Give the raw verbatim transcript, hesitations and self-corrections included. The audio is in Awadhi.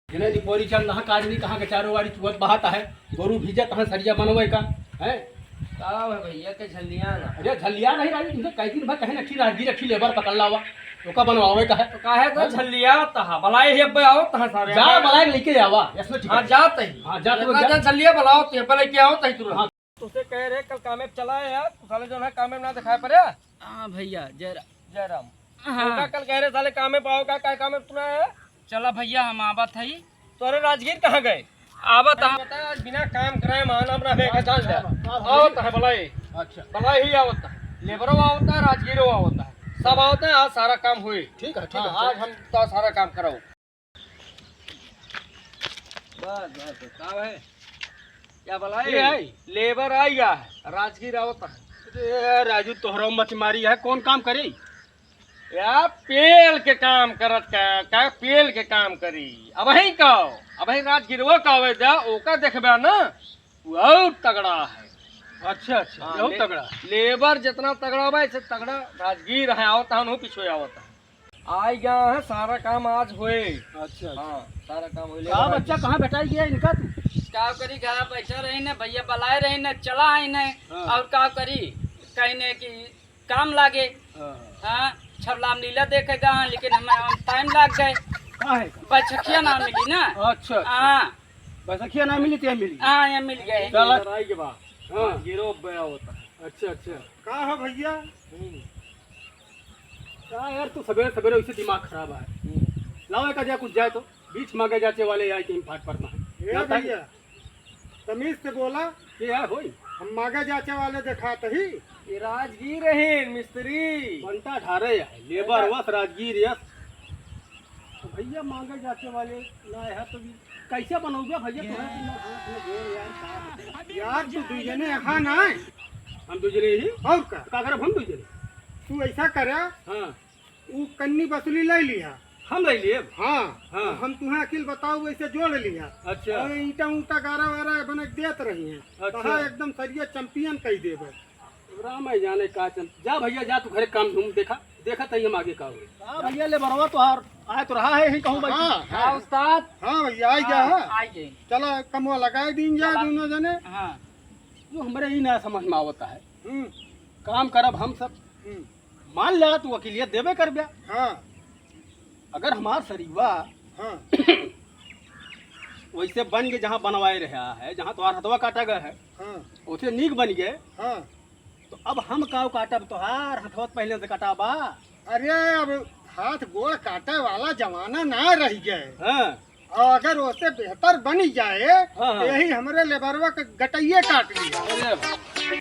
इन्हें निपोरी चल रहा, काजनी कहाँ के चारों वारी चुअत बहात है, गोरू भीजत है, सरिया बनवे का, हैं? का है भैया के झल्लिया ना? अरे झल्लिया नहीं राजू, तुमसे कई दिन भर कहे ना, अच्छी राजगीर, अच्छी लेबर पकड़ लावा, ओका बनवावे का है। तो काहे तो हैं? झल्लिया तहा, बलाई ही अब्बे आओ तहा सारे। जा बलाई लेके आवा, इसमें ठीक हाँ, है। जात ही। हाँ, जात हो, इतना जा। जन झल्लिया बलाओ, ते अब्बे लेके आओ तही तुरंत। हाँ। तुझसे कह रहे कल कामे पे चला है यार, तू साले जो है कामे पे ना दिखाई पड़े। हाँ भैया, जय राम। जय राम। हाँ। उनका कल कह रहे साले कामे पे आओ का, का कामे पे तू ना है? चला भैया, हम आवत हई। तोरे राजगीर कहाँ गए? आवत हम। बता, आज बिना काम कराए मान अपना बेटा जान ले। आवत है भलाई। अच्छा। भलाई ही आवत है। लेबरो आवत है, राजगीरो आवत है। सब आवत है, आज सारा काम हुई। ठीक है, ठीक हाँ, है। आज हम तो सारा काम कराओ। बस, बस, बस, का है? क्या भलाई? ये है। लेबर आई गया है, राजगीर आवत है। अरे राजू, तोहरा मत मारी है, कौन काम करे? या पेल के काम करत का, का पेल के काम करी? अबहीं का, अबहीं राजगीरवा का आवे जा, ओका देखबे ना, वो और तगड़ा है। अच्छा, अच्छा, हाँ, बहुत ले-, तगड़ा। लेबर जितना तगड़ा बा, ऐसे तगड़ा राजगीर है, आवत है, उन्हों पीछे आवत है। आई गया है, सारा काम आज होए। अच्छा, अच्छा। हाँ, सारा काम होए। का लेबर बच्चा आज कहाँ भेटाई गया इनका तू? का करी, घर बैठा रही ने, भैया बलाए रही ने, चला आई ने, हाँ। और का करी, कहीं ने कि काम लागे। हाँ। हाँ, छबलाम लीला देखे गा, लेकिन हमें हम टाइम लाग गए। का है का? बैसखिया ना मिली ना। अच्छा, अच्छा। हाँ। बैसखिया ना मिली, ते मिली। हाँ, ये मिल गए। चला। आई के बा। हाँ। गिरो बया होता है। अच्छा, अच्छा। का हो भैया? हम्म। का यार, तू सवेरे सवेरे वैसे दिमाग खराब है। हम्म। लाओ, एक आजा कुछ जाए तो, बीच मांगे जाचे वाले आए के हम फाट पड़ना है। ए जानता है? भैया, तमीज से बोला। के है होई? हम मांगे जाचे वाले देखात ही। ये राजगीर है, मिस्त्री। बंटा ढारे है, लेबर बंटा। वस राजगीर यस। तो भैया मांगे जाचे वाले ना है तो भी कैसे बनोगे भैया? तोहरा के ना हाथ में जोड़ यार, का बताई? यार, तू दुई जने यहाँ ना है। हम दुई जने ही? और का? का करब हम दुई जने? तू ऐसा करे, हाँ। ऊ कन्नी बसुली ले लिया। हम ले लिए? हाँ। हाँ। हम तुम्हें अकिल बताओ, वैसे जोड़ लिया। अच्छा। और ईंटा ऊंटा गारा वारा बना के देत रही हैं। अच्छा। कहा एकदम सरिया चैंपियन कही देबे। राम है जाने का चल। जा भैया जा, तू घरे काम धूम देखा, देखा तही हम आगे का होई। हाँ भैया, लेबरवा तोहार आए तो रहा है, यहीं कहूँ बैठी। हाँ, हाँ, हाँ। उस्ताद। हाँ भैया, आई जा, हाँ, हाँ। आई गए। चला, कमवा लगाए दीन जा चला। दोनों जने। हाँ। जो हमरे ही ना समझ में आवता है। हम्म। काम करब हम सब। हम्म। मान ला तू अकेलिया देबे करब्या। हाँ। अगर हमार सरीवा हाँ। वैसे बन के जहाँ बनवाए रहा है, जहाँ तोहार हथवा काटा गया है, हाँ। उसे नीक बन गए, हाँ। तो अब हम काव काटब, तोहार हथवा त पहले से कटा बा। अरे, अब हाथ गोड़ काटे वाला जमाना ना रह गए। हाँ। और अगर ओसे बेहतर बनी जाए, हाँ, हाँ। तो यही हमरे लेबरवा के गटइये काट लिया। अरे भाई।